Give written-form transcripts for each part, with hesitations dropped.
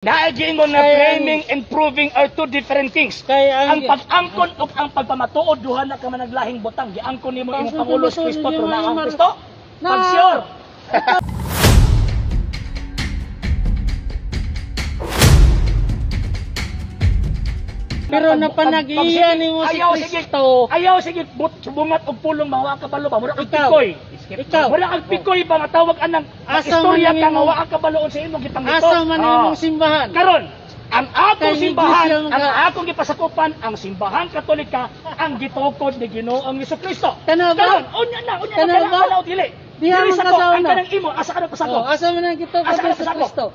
Naay giingon nga Kaya- claiming and proving are two different things. Kaya Ang pag-angkon ug ang pagpamatuod, duha na ka man naglahing butang. Giangkon nimo imong pangulo si Kristo, pero naa ang Kristo. Pag sure. Pero napanag-iya nimo si Ayaw, sige. Kristo. Ayaw sige but bungat og pulong, mawa ka balo ba, mura kag Ikaw. pikoy. Ikaw. Mura kag pikoy ba nga tawag anang Asa istorya man ka nga imong- wa ka baloon sa imong gipangito. Asa man Ah. imong simbahan? Karon, ang akong Kay simbahan, Iglesia ang akong gipasakupan, ang Simbahan Katolika, ang gitukod ni Ginoong Kristo. Kana ba? Karon, unya na, unya na, Kana kana ba? kana o dili. Diha Dili man sa ka ko, sa ang una. kanang imo, asa ka nagpasakop? Oh, asa man ang gitukod Asa ka ni nagpasakop? Kristo?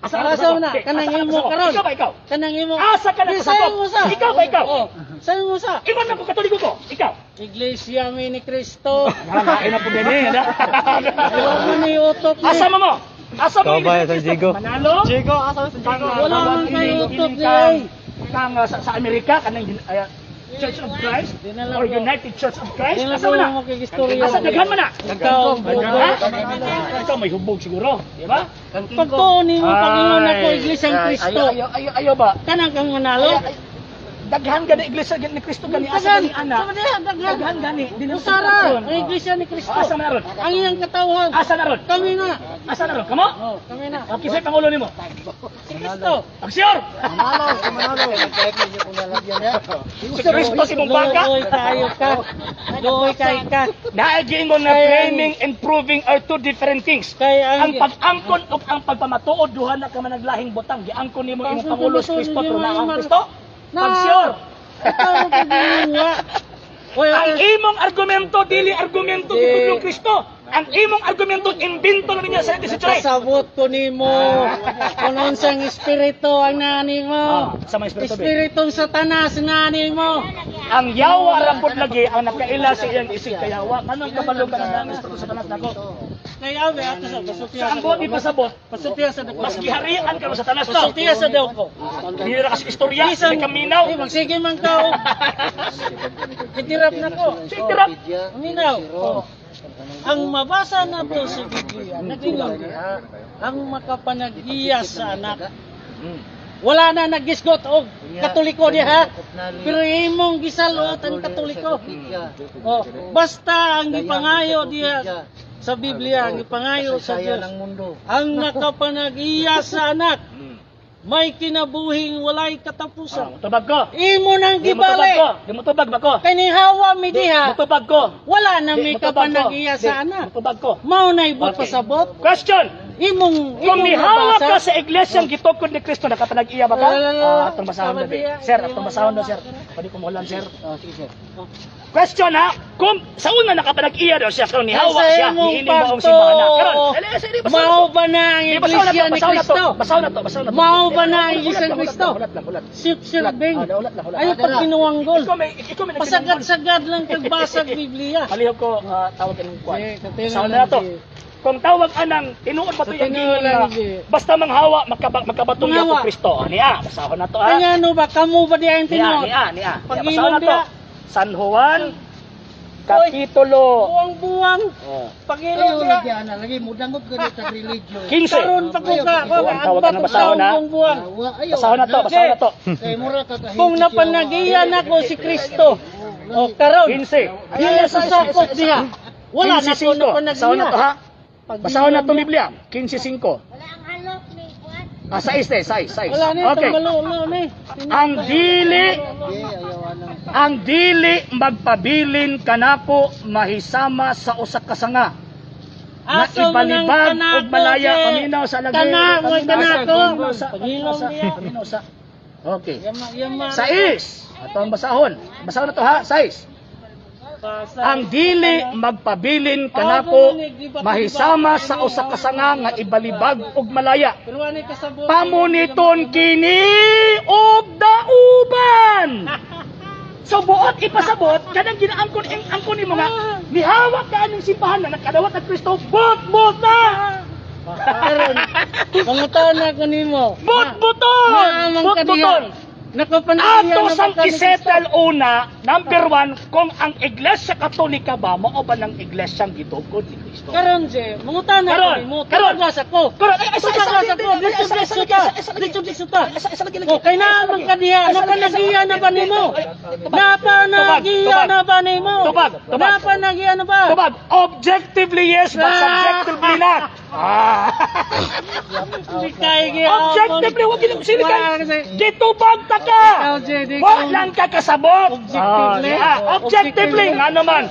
Asa ka Asa nagpasakop? man na? Di, Kanang asa ka imo nagpasakop? karon. Ikaw ba ikaw? Kanang imo. Asa ka Di, nagpasakop? sayo mo sa. Ikaw ba ikaw? Oh, sayo mo sa. Ingon na ko, Katoliko ko. Ikaw. Iglesia mi ni Kristo. Nakain na po din eh. Ayaw mo ni utok ni. Asa mo mo? Asa mo Ikaw ba, Iglesia San Kristo? Diego? Manalo? Chico, asa sa Kang, Wala man kayo utok ni ay. Kang sa Amerika kanang Church of Christ Di na lang or ko. United Church of Christ? Di na Asa mo ko na? makikistorya. Asa daghan man na? Ikaw, bobo. Ha? Ikaw may hubog siguro, di ba? Pagtuon nimo Panginoon ako Iglesia ng Ay, Kristo. Ayaw, ayaw, ayaw ba? Kanang kang manalo. Ay, ay, daghan gani Iglesia ni Kristo gani asa Daghan. gani ana. Sama diha, daghan. Daghan gani. Di na Usara pagkatuon. ang Iglesia ni Kristo. Oh, asa man na ron? Ang iyang katawhan. Asa na ron? Kami na. Asa na ron? Kamo? Oh, kami na. Okay, sa'yo pangulo nimo. Si Kristo. Ang sure! Si Kristo si mong baka. Luoy kayo ka. Luoy kayo ka. Naay giingon nga Kaya- claiming and proving are two different things. Kaya Ang pag-angkon ug ang pagpamatuod, duha na ka man naglahing butang. Giangkon nimo imong pangulo si Kristo, pero naa ang Kristo. Pag sure. Ikaw ang pagiging. Oy, Ang imong argumento dili argumento Di. gitudlong Kristo. Ang imong argumento imbento na niya sa 19th century. Kasabot ko nimo. Kung unsang espiritu ang nani mo. Ah, sa mga espiritu, be. Espiritong Satanas nani mo. Ang yawa ra pud lagi ang nakaila sa iyang isig kayawa. Nganong kabalo ka na ang espiritu sa Satanas nako? Kaya abe ato sa pasultiya Sa ang buot ipasabot, Pasultiya sa dako. mas giharian ka sa Satanas to. Pasultiya sa dako. Hindi ra kasi istorya, hindi ka minaw. Eh, magsige man ka. Oh. Itirap na ko. Itirap. Minaw. Oh. Ang mabasa na to sa Biblia, naglingon diha, ang makapanag-iya sa anak. Wala na nagisgot og Katoliko diha. Pero imong gisaluot ang Katoliko. Oh, basta ang gipangayo diha sa Biblia, ang gipangayo sa Dios. Ang makapanag-iya sa anak, may kinabuhing walay katapusan. Tubag ko. Imo nang Di mo tubag gibali. ko. Di mo tubag ba ko? Kay ni hawa mi Di diha, mo tubag ko. wala na Di may mo tubag ko. kapanag-iya Di sa anak. mo tubag ko. Mao na ibot Okay. pasabot. Question. Imong Kung imong mihawa nabasa. ka sa iglesia ang gitukod ni Kristo, nakapanag-iya ba ka? Wala. Ah, atong basahon na, Tama be. diya. Sir, atong basahon na, sir. Pwede ko mulan, sir. Oh, sige sir. Question ha, kung sa una nakapanag-iya daw siya, karon nihawa Sa siya, imong niining maong pagto. simbahan na. Karon, dali, sir, basahon na Mao to. ba na ang Di, basahon na iglesia to, ni basahon na to, Kristo? basahon na to, basahon na to. Mao ba na ang Ulat iglesia ni lang, ulat Kristo? lang, ulat lang, ulat. Sip sir Ulat. Beng. Ah, ulat lang, ulat. Ayaw pag kinuwanggol. Ikaw may Pasagad-sagad lang kag basag Biblia. Palihog ko, tawag anong kwan. Eh, sa tinuod Basahon na to. lang, Kung tawag anang tinuod ba to Sa yung tinuod gingon lang, na di. basta manghawa makabatong Manghawa. yato Kristo. Niya, basahon na to ha. Kanya ano ba kamo ba diha ang Niya, tinuod? niya, niya. Pag-inom Basahon na to. diha. San Juan, Kapitulo Buwang-buwang. Pag-inom diha. Lagi mudangop ka sa religion. 15. Karon pa ko ka, Ang tawag anang basahon ha. buwang. Basahon na to, basahon na to. Kay mura ka kahinti Kung napanagiyan ako si Kristo, o karon, 15. dili sa sakop diha. Wala na ko 15:5. Basahon na to napanagiya. ha. Basahon na to Biblia. 15:5. Wala ang halok ni Juan. Ah, 6 eh, 6, 6. Wala ni Okay. tambalo ni. Ang dili magpabilin kanako mahisama sa usa ka sanga na Asa man ang ibalibag kanako, og malaya je? paminaw sa lagi. Kana, mo'y kanako. Paminaw sa, Pagilom diha. paminaw sa. Okay. Yama, yama. Sais. Ato ang basahon. Basahon na to ha, sais. Ang dili magpabilin kanako mahisama sa usa ka sanga nga ibalibag og malaya. Pero ani kasabot. Pamuniton kini og dauban. So buot ipasabot kanang ginaangkon ing angkon nimo nga nihawak ka aning simbahan na nakadawat ang Kristo, bot bot na. Karon, pangutan na ko nimo. Bot buton. Naamang Bot ka diha. buton. Nakapanag-iya Ato na ba sang ka ni Kristo? isettle una, number one, kung ang Iglesia Katolika ba, mao ba ng Iglesyang gitugkod ni Kristo? Karon, Je, mangutana ko Karon, nimo. karon. Tugas ako. Karon, ay, ay, Tugas ay, ako. ay, Dito ay, dito ta. ay, ay, Dito dito ta. Ay, ay, lagi, lagi. O kay naa man ka diha, napanagiya na ba nimo? Napanagiya Tubag, na ba nimo? Tubag, tubag. Napanagiya na ba? Tubag, objectively yes, but subjectively not. Ah. Di kay gihapon. Objectively, wag ginang Wala silikan. kasi- Gitubag ta ka. Ikaw, Je, di Wa ko- lang ka kasabot. Objectively. Ah, objectively, nga naman.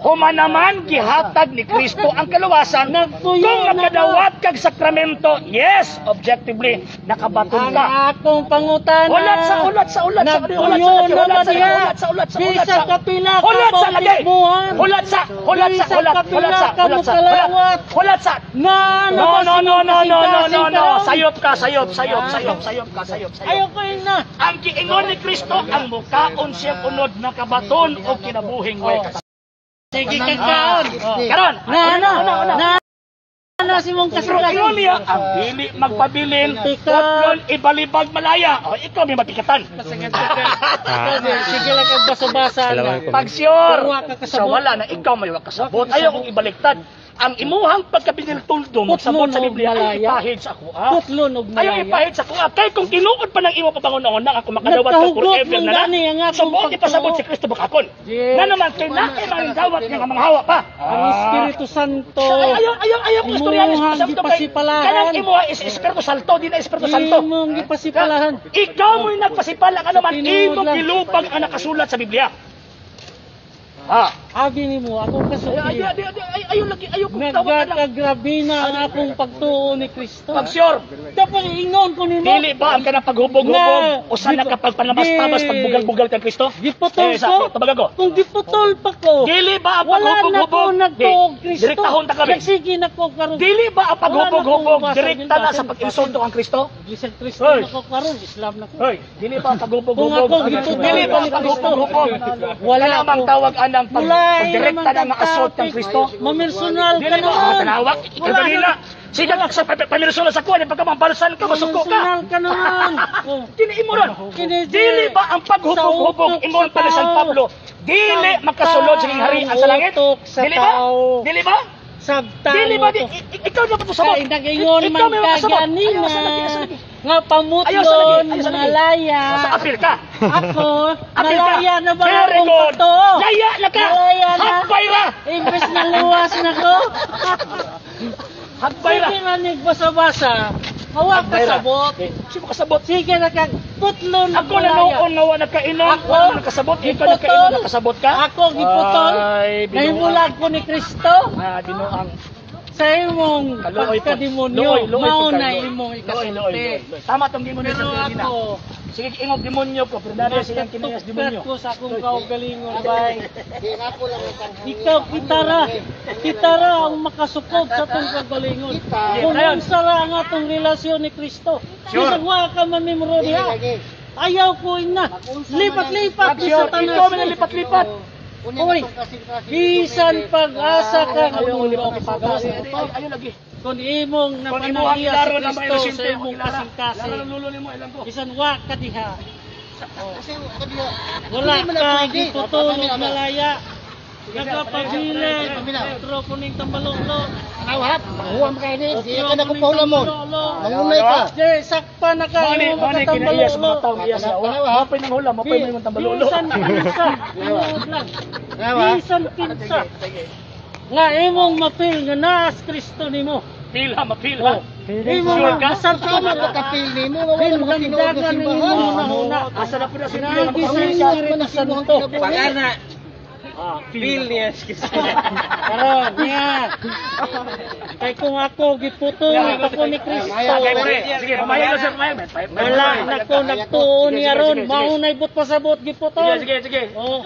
Human naman gihatag ni Kristo ang kaluwasan. Nagtuyo Kung na nakadawat kag sakramento, yes, objectively, nakabaton Ang ka. akong pangutana. Ulat sa ulat sa ulat sa ulat sa Nagtuyo ulat na ba sa diha? ulat sa ulat sa ulat Bisan sa kapila ka ulat sa lagi. bautismuhan. Ulat sa ulat sa Bisan ulat kapila ulat sa ka ulat sa mukalawat. ulat sa Na No, no, no, no, no, no, no, no. Sayop ka, sayop, sayop, sayop, sayop ka, sayop, sayop. Ayaw ko yun na. Ang giingon ni Kristo, ang mukaon siya unod nakabaton o kinabuhing way katapusan. Sige kag kaon. Karon, Na na una, una. na na si mong Pero ingon kasing niya, ang dili magpabilin, Tika. putlon ibalibag malaya. O, ikaw may matikatan. Sige lang kag basa-basa na. Pag sure, Wa ka kasabot. sa wala na ikaw may kasabot. Ayaw kong ibaliktad. Ang imuhang pagkabiniltuldo, magsabot sa Putlon og Biblia, ay malaya. ipahid sa ako. Ah. Putlon og Ayaw malaya. ipahid sa kuha. Kay kung tinuod pa ng imo pabangon na ako makadawat ka Nagkahugot forever man na na. gani ang akong Sabot ipasabot pagtuo. si Kristo bakakon. Yes. Na naman kay na kay dawat nga mga hawa pa. Ang Espiritu Santo. Ay, ayaw ayaw ayaw ko istorya ni Imuhang Espiritu Santo kay gipasipalahan. kanang imuha is Espiritu Santo, di na Espiritu Santo. Imong gipasipalahan. Ikaw mo'y nagpasipala ka naman, Tinuod imong lang. gilupag ang nakasulat sa Biblia. Ah. Abi nimo akong Ay, kasulti. ay, ay, ay, ay, ayaw lagi, ayaw kong tawag ka lang. Nagkakagrabe na ang akong pagtuo ni Kristo. Pag sure, Dapat ingon ko nimo. dili ba ang kanang paghubog-hubog Na- o sana kapag panabas-tabas pagbugal-bugal kang Kristo? Giputol Eh, sa- ko. Tabaga ko. Kung giputol pa ko. Dili ba ang Wala na ko paghubog-hubog? nagtuog Kristo. Direktahon ta kami. Nagsige na ko karon. Dili ba ang Wala na akong paghubog-hubog basan, direkta na sa basan, pag-insulto kang Kristo? Bisag Kristo Hoy. na ko karon, Islam na ko. Hoy, dili ba ang paghubog-hubog? Kung ako giputol Dili ba ang ni Kristo? paghubog-hubog? Wala Wala mang ako. tawag anang pag Wala pagdirekta na nga assault kang Kristo? Mamersonal ka Dili ba ang naman. tanawak? Wala Ikadali na. Sige ka sa pamirsola sa kuwan, pagka mabalsan ka, masuko ka. Mamersonal ka naman. Oh. Kini imo ron. Kini- Dili ba ang paghubog-hubog Sa utok ingon sa pa ni San tao. Pablo? Dili makasulod sa gingharian sa langit? Utok sa Dili ba? tao. Dili ba? Sabtang Dili ba? utok. Ikaw na ba ito sabot? Kay nag-ingon Ikaw man may ka makasabot. ganina Ayaw sa lagi, ayaw sa lagi. nga Ayaw sa lagi, pamutlon ayaw sa lagi. malaya. Sa apil ka. Ako, Apil ka. malaya na ba Very akong good. pagtuo? Laya na ka. Malaya na. Hagbay ra. Imbes na luwas na ko. Hagbay ra. Sige nga nagbasa-basa. Hawa ka Hagbay ra. sabot. Sino kasabot? Sige na kag putlon Ako na noon nga wa nagkainom, Ako? wala man nakasabot, ikaw Giputol? nagkainom nakasabot ka? Ako giputol. Ay, binuang. Nahimulag ko ni Kristo Ah, binuang. sa imong Kaluoy po. pagkademonyo. Luoy, luoy Mao po na kayo. imong Luoy, luoy, ikasulti. luoy, luoy. Tama tong demonyo Pero sa Pilipina. ako, Sige, ingog demonyo ko, pero dali silang kinayas demonyo. nagtukad ko sa akong kaugalingon, bay. Di ako lang ang tanghali. Ikaw, kitara. Kitara ang makasukob sa atong kaugalingon. Kita. Kung unsa ra ang atong relasyon ni Kristo. Sure. Bisag wa ka mamimro Dili diha. lagi. Ayaw ko ina. Lipat-lipat ni Sure, Satanas. ikaw may nalipat-lipat. Unya Oy, itong kasing-kasing bisan pag-asa ka nga Ayaw mundo lipat-lipat. pag-asa. Ay, ayaw lagi. Kung imong Kung imuhang napanaghiya ilaro si na may Kristo sa inosente, imong ilaro. kasing-kasing, Laro ng lulo nimo, ilan ko. bisan wa ka diha. Kasi ako diha. Wala Hindi man ka na pwede. giputol og Paminaw. malaya. Nagapabilin, Paminaw. Petro kuning tambalolo. Awat, mahuwam ka ini. Di ka na ko paulamon. Mangunay ka. Je, sakpa na ka Mani, imong mani kinaiyas mga makatambalolo. taong iyas na. Tanawa, ha? Mapay nang hula, mapay nang tambalolo. Bisan kinsa, tinuod lang. Tanawa. Bisan kinsa. Nga imong mapil nga naas Kristo nimo. Pila, mapila. Oh. Imong Sure ka? masarto Sama na ka kapil nimo, nga wala mo tinuod nga Dandagan simbahan. nimo hunahuna. Asa na po na sila? Naagi sa Espiritu Santo. Pagana. Feel niya. Karon niya. Kay kung ako giputol ako ni Kristo. Sige, pre. Sige, pamayag na sir, pamayag. Wala na ko nagtuo niya ron. Maunay but pasabot giputol. Sige, sige, sige. Oh,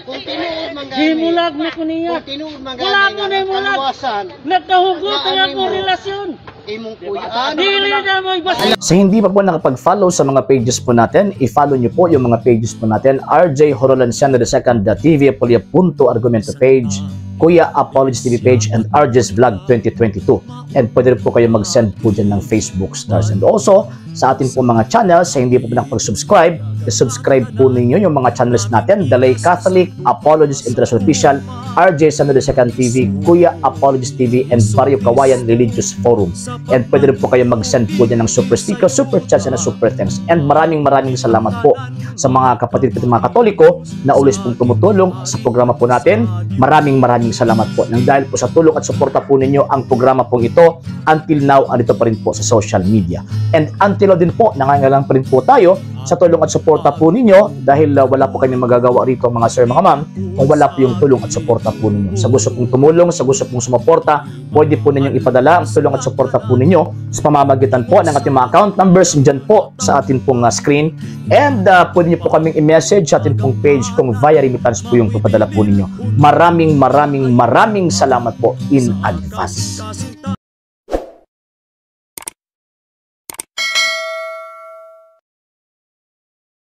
Kung tinuod man gani. gimulag na ko niya. Kung tinuod man gani. Wala ko na imulag. Kaluwasan, Nagkahugot ang akong relasyon. imong kuyan. Dili na mo ibasa. Sa hindi pa po nakapag-follow sa mga pages po natin, i-follow nyo po yung mga pages po natin. RJ Horolanciano II, The TV Apolia Punto Argumento page, Kuya Apologies TV page, and RJ's Vlog 2022. And pwede rin po kayo mag-send po dyan ng Facebook stars. And also, sa atin po mga channels, sa hindi po nakapag-subscribe, I-subscribe po ninyo yung mga channels natin, Dalay Catholic, Apologist International Official, RJ San Second TV, Kuya Apologist TV, and Barrio Kawayan Religious Forum. And pwede rin po kayo mag-send po dyan ng super sticker, super chats, and super thanks. And maraming maraming salamat po sa mga kapatid po, mga Katoliko na always pong tumutulong sa programa po natin. Maraming maraming salamat po. Nang dahil po sa tulong at suporta po ninyo, ang programa pong ito until now andito pa rin po sa social media. And until now din po, nangangailangan pa rin po tayo sa tulong at suporta po ninyo dahil wala po kami magagawa rito, mga sir, mga ma'am, kung wala po yung tulong at suporta po ninyo. Sa gusto pong tumulong, sa gusto pong sumuporta, pwede po ninyong ipadala ang tulong at suporta po ninyo sa pamamagitan po ng ating mga account numbers dyan po sa atin pong screen. And pwede niyo po kaming i-message sa atin pong page kung via remittance po yung papadala po ninyo. Maraming maraming maraming salamat po in advance.